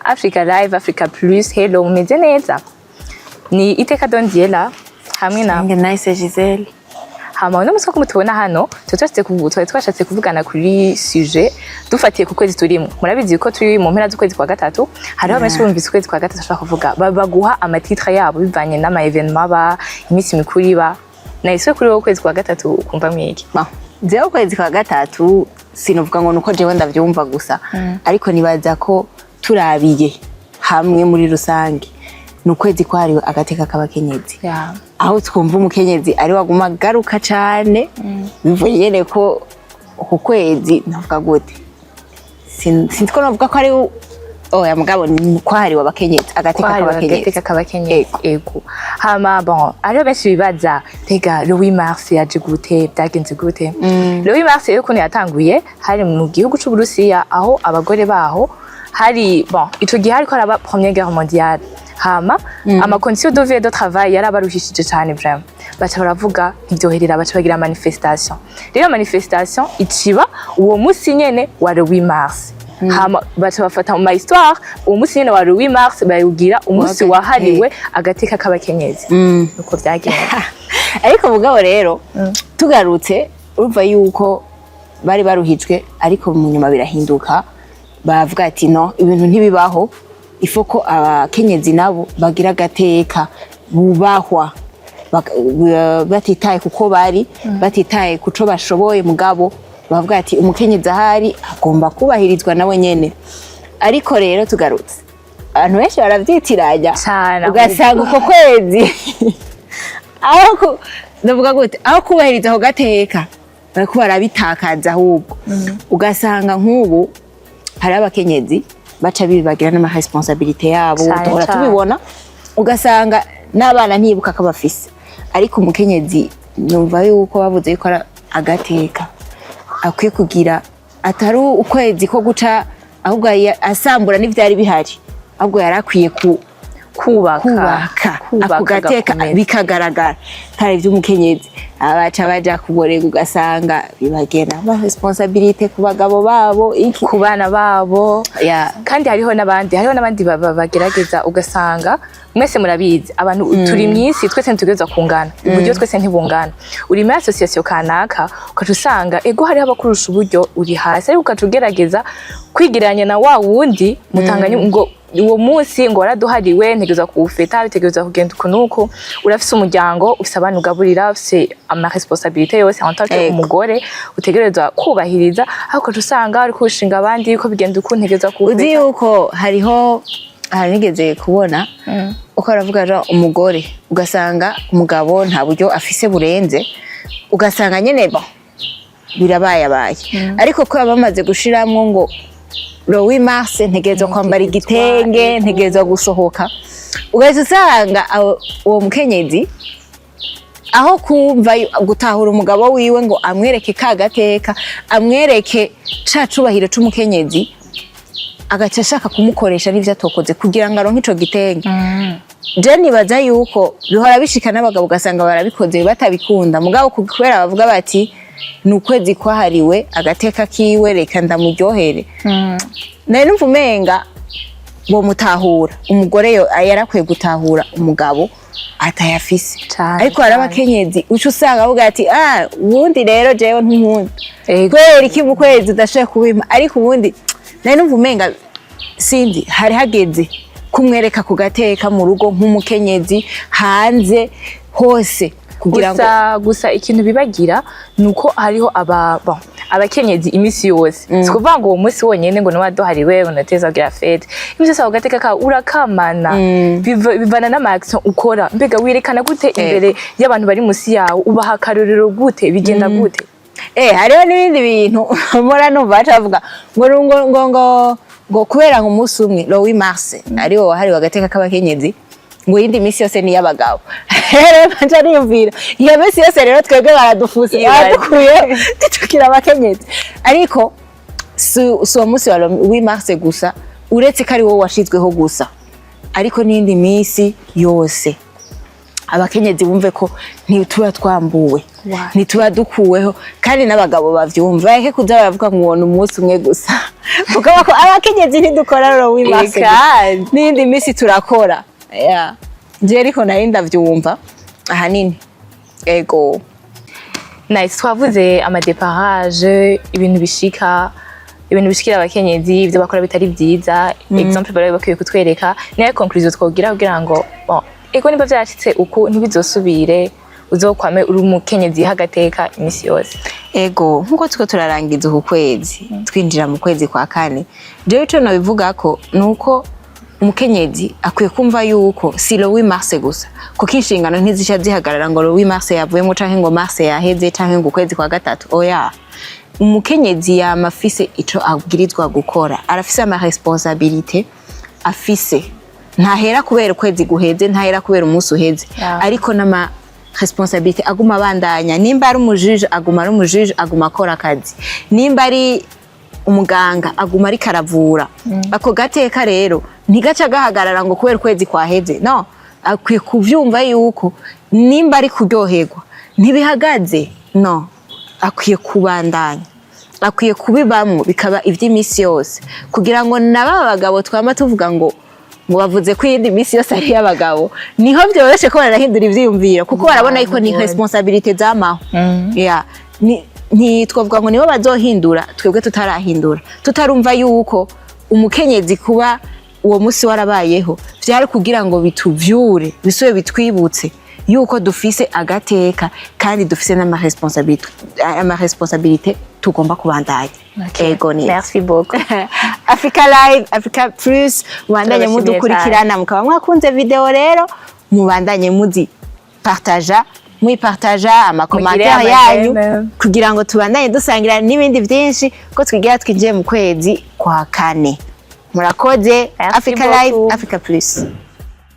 Africa Live, Africa Plus. Hello, mumeze neza? Ni Iteka Dondiela hamwe na Nge Nice Giselle. Hama uno munsi, ko mutubona hano, twari twashatse kuvugana kuri sujet dufatiye ku kwezi turimo. Murabizi ko turi mu mpera z'ukwezi kwa gatatu. Hariho benshi bumvise ukwezi kwa gatatu bashobora kuvuga baguha ama titres yabo bivanye n'ama événements aba, iminsi mikuru iba. Nahise kuri wowe, ukwezi kwa gatatu ukumva mwiki? Bon, jewe ukwezi kwa gatatu sinovuga ngo nuko jewe ndavyumva gusa, ariko nibaza ko turabiye hamwe muri rusange ni ukwezi kwahariwe agateka k'abakenyezi, aho twumva umukenyezi ari waguma agaruka cane, bivuye nyene ko uku kwezi, navuga gute, sinzi ko novuga ko ari, oya, mugabo ni kwahariwe abakenyezi, agateka kwahariwe k'abakenyezi. Agateka k'abakenyezi, ego. Hama bon, hariho benshi bibaza: mbega le 8 mars yaje gute? Byagenze gute le 8 mars? Rero ukuntu yatanguye, hari mu gihugu c'Uburusiya, aho abagore baho hari, bon, ico gihe hariko haraba Première Guerre mondiale. Hama ama conditions de vie, de travail yarabaruhishije cane vraiment. Baca baravuga ntivyoherera, baca bagira manifestation. Rero manifestation iciba uwo musi nyene wa le 8 mars. Hama baca bafata mu ma histoire uwo musi nyene wa le 8 mars, bawugira umunsi wahariwe agateka k'abakenyezi. Nuko vyagenze. Ariko mugabo rero tugarutse, urumva yuko bari baruhijwe, ariko mu nyuma birahinduka, baravuga ati: "No, ibintu ntibibaho, ifo ko abakenyezi nabo bagira agateka, bubahwa, batitaye kuko bari, batitaye kuco bashoboye." Mugabo bavuga ati umukenyezi ahari agomba kubahirizwa nawe nyene. Ariko rero tugarutse, abantu benshi baravyitiranya. Cane. Ugasanga uko kwezi, aho ndavuga gute, aho kubahiriza ako gateka bariko barabitakaza ahubwo. Ugasanga nk'ubu hari abakenyezi baca bibagira n'ama responsabilités yabo. Duhora tubibona, ugasanga n'abana ntibuka ko bafise. Ariko umukenyezi, numva yuko bavuze yuko ari agateka akwiye kugira, atari ukwezi ko guca ahubwo asambura n'ivyari bihari, ahubwo yari akwiye ku kubaka. Kubaka kubaka ako gateka. Agakomeza. Bikagaragara kare ivy'umukenyezi. Abaca baja kuborega, ugasanga bibagena ama responsabilités ku bagabo babo, iki. Ku bana babo. Kandi hariho n'abandi bagerageza, ugasanga mwese murabizi, abantu turi mw'isi twese ntitugereza kungana uburyo, twese ntibungana. Uri muri association kanaka, ukaca usanga ego hariho abakurusha uburyo, uri hasi, ariko ukaca ugerageza kwigereranya na wa wundi mutanganye, ngo uwo munsi ngo waraduhariwe, ntegerezwa kuwufeta, bitegerezwa kugenda uku n'uku. Urafise umuryango, ufise abana ugaburira, ufise ama responsabilités yose en tant que umugore utegerezwa kubahiriza, ariko ukaca usanga uriko ushinga abandi ko bigenda uku, ntegerezwa Uzi kuwufeta. yuko hariho ahantu nigeze kubona uko baravuga rero umugore, ugasanga umugabo nta buryo afise burenze, ugasanga nyene bo birabayabaye, ariko ko baba bamaze gushiramwo ngo le 8 mars ntegerezwa kwambara igitenge, ntegerezwa gusohoka, ugahita usanga uwo mukenyezi, aho kumva gutahura umugabo wiwe ngo amwereke ka gateka, amwereke ca cubahiro c'umukenyezi, agaca ashaka kumukoresha n'ivyo atokoze kugira ngo aronke ico gitenge. Je nibaza yuko bihora bishika n'abagabo, ugasanga barabikoze batabikunda, mugabo kubera bavuga bati ni ukwezi kwahariwe agateka kiwe, reka ndamuryohere. Nari numva umenga bomutahura, umugore yo yarakwiye gutahura umugabo atayafise. Ariko hari abakenyezi uca usanga avuga ati: "Ah, ubundi rero jewe ntunkunda, kubera iki mu kwezi udashoboye kubimpa?" Ariko ubundi nari numva umenga, sinzi, hari hageze kumwereka ku gateka mu rugo nk'umukenyezi, hanze hose, kugira ngo Gusa ikintu bibagira ni uko hariho aba, bon, abakenyezi iminsi yose, si kuvuga ngo uwo munsi wonyene ngo niwaduhariwe unateza kugira fête. Iminsi yose ako gateka kawe urakamana. Bivana n'ama action ukora. Mbega werekana gute imbere y'abantu bari musi yawe? Ubaha akarorero gute? Bigenda gute? Hariho n'ibindi bintu mpora numva baca bavuga ngo kubera ngo umunsi umwe, le 8 mars, ariwo wahariwe agateka k'abakenyezi, ngo iyindi minsi yose ni iy'abagabo. Rero nca niyumvira, iyo minsi yose rero twebwe baradufuse, baradukuye, ducukira abakenyezi. Ariko si uwo munsi wa le 8 mars gusa, uretse ko ari wowe washizweho gusa, ariko n'iyindi minsi yose. Abakenyezi bumve ko ntituba twambuwe, ntituba dukuweho, kandi n'abagabo bavyumva, bareke kuza baravuga ngo ubona umunsi umwe gusa, kuko abakenyezi ntidukora le 8 mars gusa. N'iyindi minsi turakora. Yeah. Je ariko nari ndavyumva ahanini, ego. Nice. Twavuze ama déparage, ibintu bishika, ibintu bishikira abakenyezi, ibyo bakora bitari byiza, exemple bari bakwiye kutwereka. Niyo conclusion twogira kugira ngo, bon, ego, niba vyarashitse uku ntibizosubire, uzokwame uri umukenyezi hagateka imisi yose. Ego, nkuko tuko turarangiza uku kwezi, twinjira mu kwezi kwa kane, jewe ico nobivuga ko nuko umukenyezi akwiye kumva yuko si le 8 mars gusa, kuko inshingano ntizisha zihagarara ngo le 8 mars yavuyemo, canke ngo mars yaheze, canke ngo ukwezi kwa gatatu. Oya, umukenyezi yama afise ico abwirizwa gukora, arafise ama responsabilités afise, ntahera kubera ukwezi guheze, ntahera kubera umunsi uheze, ariko n'ama responsabilités aguma abandanya. Nimba ari umujije, aguma ari umujije, aguma akora akazi. Nimba ari umuganga, aguma ariko aravura. Ako gateka rero ntigaca gahagarara ngo kubera ukwezi kwaheze. No akwiye kuvyumva yuko nimba ari kuryoherwa ntibihagaze, no akwiye kubandanya, akwiye kubibamwo, bikaba ivy'imisi yose, kugira ngo na ba bagabo twama tuvuga ngo bavuze ko iyindi misi yose ari iy'abagabo, niho vyoroshe ko baranahindura ivyiyumviro, kuko barabona yuko ni responsabilités zamaho. Yeah. Ntitwavuga ngo nibo bazohindura twebwe tutarahindura, tutarumva yuko umukenyezi kuba uwo musi warabayeho vyari kugira ngo bituvyure, bisube bitwibutse yuko dufise agateka kandi dufise n'ama responsabilités tugomba kubandanya. Ego, ni Merci beaucoup. Africa Live, Africa Plus, mubandanye Turabashimiye. mudukurikirana. Mukaba mwakunze video rero, mubandanye muzi partaja, muyipartaja, ama commentaires Mugire yanyu, ama j'aime. kugira ngo tubandanye dusangira n'ibindi byinshi ko twigira twinjiye mu kwezi kwa kane. Murakoze. Merci Africa Live, beaucoup. Africa Plus.